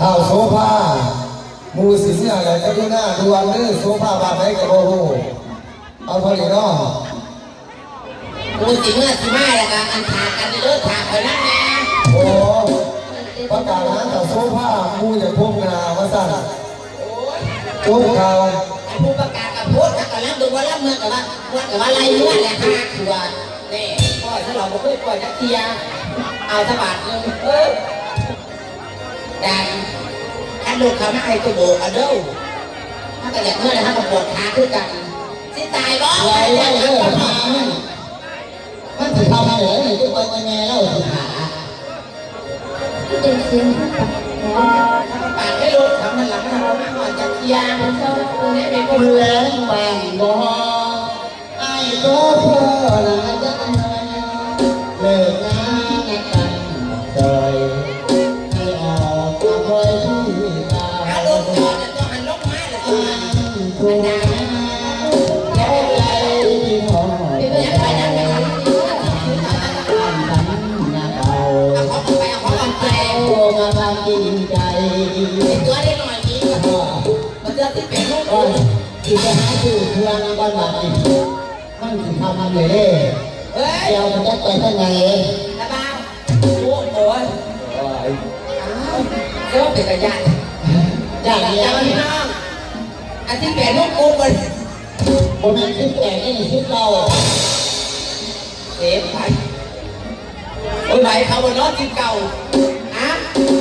ທ້າວໂສພາ ໝູ່ຊິເມືອແລ້ວ ກະລຸນາດ່ວນເດີ ໂສພາບ້ານໃດກະບໍ່ຮູ້. ເອົາເທົ່ານີ້ເນາະ. ໝູ່ຊິເມືອຊິມາແລ້ວກະ ອັນ ຖ້າກັນເດີ ຖ້າຂ້ອຍນຳແດ່. ໂອ້ ປະກາດຫາທ້າວໂສພາ ໝູ່ຢາກພົບໜ້າວ່າຊັ້ນ. ໂອ້ຍ ໂອ້ ຂ່າວ ອັນຜູ້ປະກາດກະໂພດ ກະລຳເບິ່ງວ່າລຳເມືອກະວ່າ ມ່ວນກະວ່າໄລ່ເມືອແຫຼະ ຫາຕົວະ ແນ່ ປ່ອຍຊະ ເຮົາບໍ່ເຄີຍປ່ອຍຈັກເທື່ອ. ເອົາຊະບາດໜຶ່ງ ເອີ ໄດ້ ຄັນລົດເຂົາມາໃຫ້ໂຕໂບກເອົາເດີ ມັນກະຢາກເມືອແລ້ວ ເຮົາກະປວດຂາຄືກັນ. ຊິຕາຍບໍ່? ໄວ້ໄວ້ເດີ ມັນຊິທຳແນວໃດ ໄປແມ່ລາວຊິຫາ ເປັນສຽງປາກແຫຼມ ປາກໃຫ້ລົດເຂົານັ້ນລະ ມັນເອົາມາຮອດຈັກເທື່ອ. ມື້ແລງວ່າງບໍ່ ອ້າຍໂຊເຟີນະຈັກໜ່ອຍ ເລີກງານນັດກັນຊ່ອຍ ໃຫ້ອອກມາຊ່ອຍທີ່ຕາ ເອົາລົດຈອດແລ້ວເຈົ້າຫັນລົງມາແລ້ວ ອັນຜູ້ງາມ ເຈົ້າໃຈທີ່ທອດໃຈ ອັນສັນຍາເກົ່າ ເອົາຂອງອອກໄປ ເອົາຂອງອອກໄປ ເຈົ້າມາພາກິນໃຈ ເປັນຕົວເດັກນ້ອຍນີ້ ມັນຈະຕິເປັນລູກ ຊິໄປຫາຊື້ເຄື່ອງກ່ອນບາດນີ້ ມັນຊິຄ່ຳແລ້ວເດ້. ເອີຍ ດຽວມັນຈັກໄປທາງໃດ ຕາບ່າວ. ໂອ້ຍ ໂອ້ຍ ອ້າວ ເຈົ້າເປັນຕາຢ້ານ ຢ້ານຫຍັງ ພີ່ນ້ອງ. ອັນສິບແປດມົງກຸດບໍ່ ບໍ່ແມ່ນສິບແປດ ອັນນີ້ສິບເກົ້າ. ເສບໄປ ໂອ້ຍ ໄຫວເຂົາບໍ່ເນາະ ສິບເກົ້າ ຮະ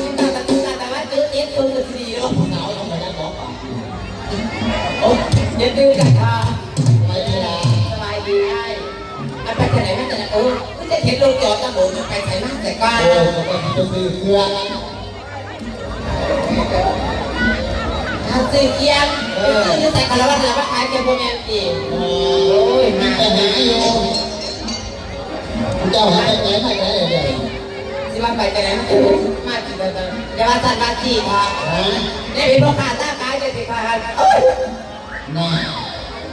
ສິບເກົ້າ ຕາ ຕາ ຕາ ຕາ ເຈີເຈັດເພິ່ນກະຊິດີເນາະ ເອົາ ເອົາໄປນຳເນາະ. ໂອ້ຍ ຢ່າຕື່ນກັນເທາະ ສະບາຍດີຫຼາ ສະບາຍດີອ້າຍ. ອັນໄປທາງໃດມາແຕ່ລະ ໂອ້ຍ ຄືຈະເຫັນລົດຈອດຕະໂບນ ມັນໄປໃສມາໃສກ່ອນ. ໂອ້ຍ ກະວ່າຊິໄປຊື້ເຄື່ອງ ຫາຊື້ກຽມ ເອີ ຊື້ຢູ່ໃສຄາລາວານລະມາຂາຍກຽມບໍ່ແມ່ນຕິ. ໂອ້ຍ ມີແຕ່ຫາຢູ່ ເຈົ້າຫາແຕ່ໄກມາແຕ່ໃດດຽວນີ້ ຊິວ່າໄປແຕ່ໃດມາແຕ່ໃດ ມາຊິໄປ ຢ່າວ່າຊັ້ນວ່າຊີ້ເທາະ ຮະ ໄດ້ເປັນພໍ່ຄ້າຄ້າຂາຍຈັງຊີ້ ຂ້ອຍ ໂອ້ຍ ນະ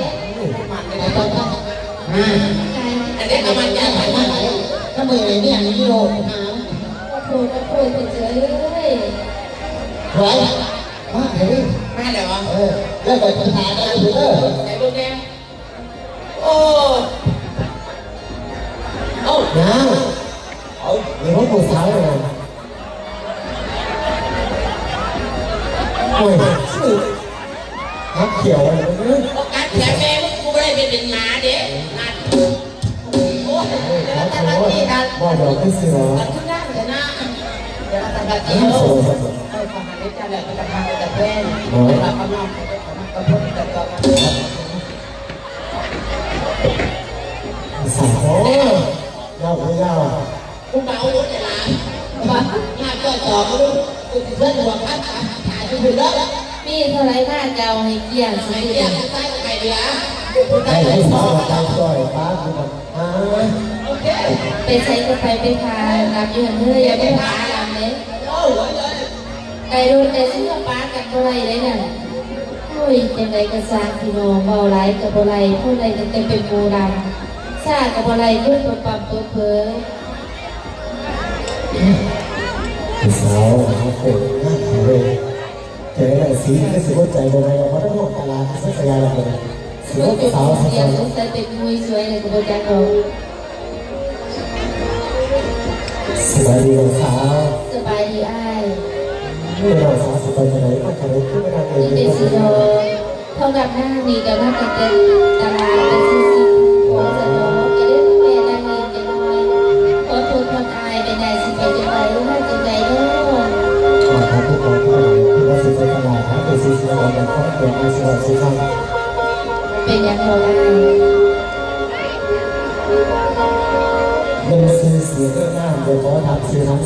ໄປໆ ອັນນີ້ກໍມາຈາກ ຖ້າມື້ໃດມີອັນນີ້ໂລດ ໂອ້ໂຫ ໂອ້ໂຫ ເຈົ້າເອີຍ ໄວ້ ມາເດີ ມາແລ້ວຫວາ? ເອີ ແລ້ວກໍສາດາເດີ ໃສ່ເບິ່ງແດ່. ໂອ້ ເອົ້າ ຍັງ ເອົ້າ ມີຜູ້ສາວນະ ໂອ້ຍ ຮັກຂຽວ ບໍ່ກັດແຂນແມ່ມຶງ ກູບໍ່ໄດ້ເປັນ ເປັນໝາເດ້ ນັດ ໂອ້ຍ ເຈົ້າໜ້າທີ່ນັ້ນ ບໍ່ດອກຄືເສືອ ມັນຄືງາມແທ້ນະ ເຈົ້າໜ້າທີ່ ເອີ ເອີ ຂໍໃຫ້ໄດ້ຈັດແລ້ວ ເປັນຕາຮັກເປັນຕາແພງ ເອີ ສາທຸ. ຍາວບໍ່ຍາວ? ກູເມົາລົດໃຫ້ຫຼານ. ຫາບຈອດສອງລູກ ກູຊິເຊີນຫົວພັດ ຖ້າຢູ່ພຸ້ນເດີ. ມີເທົ່າໃດມາຈະເອົາໃຫ້ກ້ຽງ ໃຫ້ກ້ຽງ ໃຫ້ເຫຼືອ. ໃຫ້ຜູ້ສາວໄປຊ່ອຍປ້າຄືກັນ. ອ່າ ໂອເຄ ໄປໃສກໍໄປ ໄປຖ້າຮັບຢູ່ຫັ້ນເດີ ຢ່າໄປຫາລຳເດ້. ໂອ້ຍ ໄດ້ລົດໄດ້ເຊືອປາກັນບໍ່ໄດ້ເດ້ນັ້ນ. ໂອ້ຍ ຈັ່ງໃດກໍຊ່າງພີ່ນ້ອງ ເວົ້າຫຼາຍກໍບໍ່ໄດ້ ເວົ້າໄດ້ຕັ້ງແຕ່ເປັນໝໍລຳ ຊ້າກໍບໍ່ໄດ້ ຄົນປຶບປຳເປີເຜີ. ຜູ້ສາວຫາໂຄດງາມເລີຍ ໃຈໄດ້ສີຄືຊິບໍ່ໃຈບໍ່ໄດ້ ເອົາມາທັງຫ້ອງຕະຫຼາດສັກສະຍາລະເບີດ ຊິບໍ່ສາວສະ ສົງໄສເປັນມຸ້ຍສວຍແລ້ວກໍບໍ່ຈັກດອກ. ສະບາຍດີນ້ອງສາວ. ສະບາຍດີອ້າຍ. ເອີ ນ້ອງສາວ ສະບາຍດີ ມາຈາກໃດຄືມານັ່ງຢູ່ ມີແຕ່ຊິລໍ. ເທົ່າກັບນາງນີ້ກໍມາຕັ້ງແຕ່ຕະຫຼາດໄປຊື້ສິ່ງຂອງສະດອກ ກໍເລີຍມາແວ່ນັ່ງຫຼິ້ນຈັກໜ່ອຍ. ຂໍໂທດຂອດອາຍ ເປັນໄດ້ຊິໄປຈັ່ງໃດ ມາຈັ່ງໃດເນາະ? ຂໍໂທດຂອດອາຍ ຄືວ່າຊິໄປຕະຫຼາດ ຫາໄປຊື້ສິ່ງຂອງ ຂອງເຄື່ອງອາຍສະດອກຊິໄປ. ເປັນຫຍັງດອກອ້າຍ? ແມ່ນຊື່ສຽງນາມ ບໍ່ຂໍຖາມຊື່ນາມ.